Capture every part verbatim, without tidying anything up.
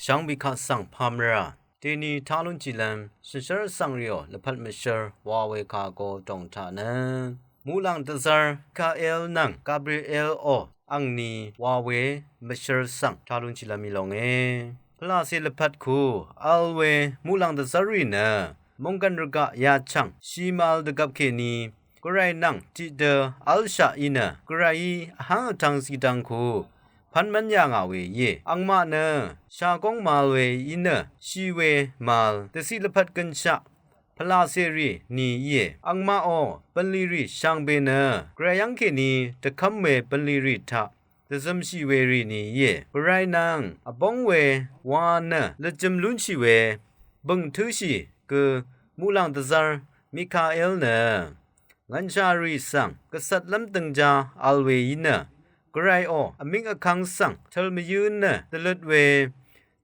jv́ng bì kaq svng pàmvrà dèni tá lúnshìlv́m shvshv́r vsvng rìò lvpat mvshv́r wa we kà go dòng taq nø, muqlàng dvzv́r Mikael nvng Gabrielò angni wa we mvshv́r svng tá lúnshìlv́m í lónge. Pvlacè lvpat ku vl we muqlàng dvzv́rrì nø mònggv̀n rvgaq yachv̀ng shì màvl dvgvp kèní Gvray nvng tiqdø v́lshaq í nø, Gvrayí vháng vtv̄ng zìdvng ku pv́n mv́n yà ngà we íe. Angmaq nø shagóng màvl we í nø, shì we màvl dvciq lvpat gønshaq pvlacèrì ni íe. Angmaqò bv̀nlìrì shvngbe nø Gvray yv́ng kèní dvkv́m we bv̀nlìrì taq dvzømshì we rì ni íe. Gvray nvng vbóng we wa nø lvjø̄m lúnshì we bø̀ng tǿshì gø muqlàng dvzv́r Mikael nø ngv̀nshà rì svng gvcvtlv́m døngjá vl we í nø, Gvrayò vmíng vkv́ng svng tøl mvyǿ nø dvløt we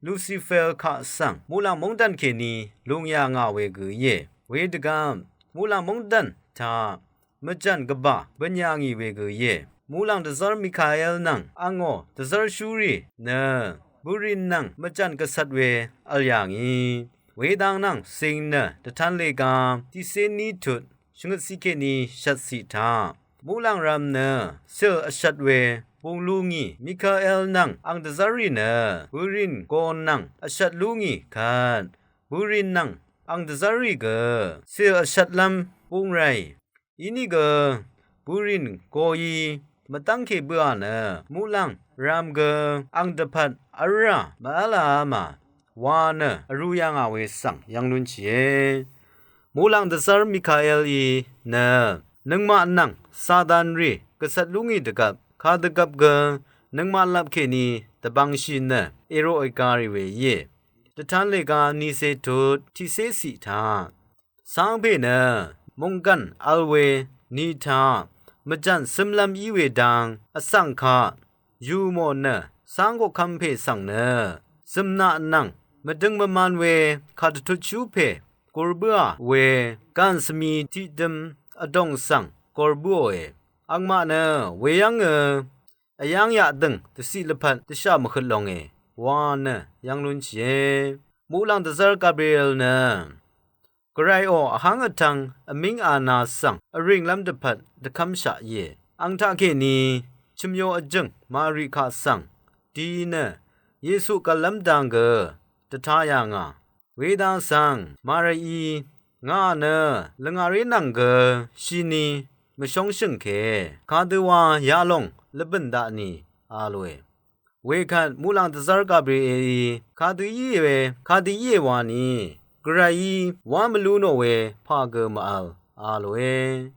Lucifer kaq svng muqlàng móngdàn kèní lùng yà ngà we gø íe. Wedvgvp muqlàng móngdàn taq mvjv̀n gvbà bø̀n yà ngì we gø íe. Muqlàng dvzv́r Mikael nvng angò dvzv́rshúrì nø bø̀rìn nvng mvjv̀n gvcvt we vl yà ngì. Wedang nvng cing nø dvtan lèga tiqcé ní tut shvngøt ciq kèní shvtciq taq muqlàng rv̄m nø cìl vshvt we bung lú ngì Mikael nvng ang dvzv́rrì nø bø̀rìn go nvng vshvt lú ngì kvt, bø̀rìn nvng ang dvzv́rrì gø cìl vshvtlv́m bung ràì. Inìgø bø̀rìn goí mvdv́ngke bǿà nø muqlàng rv̄m gø ang dvpvt v́lrà mvv́lā mà wa nø vrū yà ngà we svng yv́ng lúnshìe. Muqlàng dvzv́r Mikaelí nø nøngmaq nvng Satanrì gvcvt lú ngì dvgvp kadvgvp gø nøngmaq lap kèní dvbvngshì nø eroqe garì we íe. Dvtan lèga niqcé tut tiqcé ciq taq cáng pè nø mònggv̀n vl we ni taq mvjv̀n cǿmlv́m í we dang vsvng kaq yù mò nø cáng koqkvm pè svng nø zø̀mnaq nvng mvdøng mvman we kàdvtutshú pè gur bǿà we gàn svmi tiqdøm vdòng svng gur bǿòe. Angmaq nø weyv́ngø vyáng yaqdø̀ng dvciq lvpat dvshà mvhøt longe wa nø yv́ng lúnshìe. Muqlàng dvzv́r Gabriel nø Gvrayò vháng vtv̄ng vmíng ana svng vrìnglv́m dvpvt dvkv́mshaq íe. Ang taqkèní chø̀myo vjø̀ng Mari kaq svng di nø Yesu gv̀llv́m dang gø dvtā yà ngà. Wedang svng Marií ngà nø lvngàré nvng gø shini mvshóngshø̀ngke kadø wa yalòng lvbø̀n daqni a lòe. Wekvt muqlàng dvzv́r Gabrielí kadø íe we kadø íe wani Gvrayí wá mvlú nò we pà gø mvvl a lòe.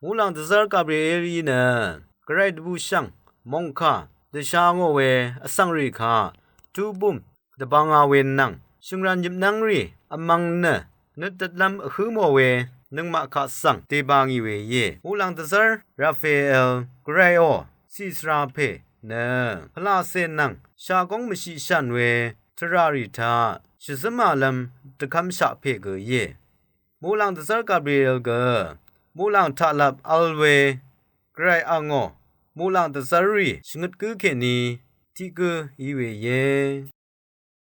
Muqlàng dvzv́r Gabrielí nø Gvray dvbùshv̀ng mòngkà dvsha ngò we vsvng rì kaq tubùm dvbvnga we nvng shø̀ngràn yøpnv́ng rì vmvng nø nøt dvtlv́m vhǿ mò we nøngmaq kaq svng dèbà ngì we íe. Muqlàng dvzv́r Rafael Gvrayò cìsvra pè nø pvlacè nvng shagóng mvshiqshàn we tvrà rì taq shvzǿmàlv́m dvkv́mshaq pè gø íe. Muqlàng dvzv́r Gabriel gø muqlàng taqlap vl we Gvray angò muqlàng dvzv́rrì shvngøt gǿ kèní tiq gǿ í we íe.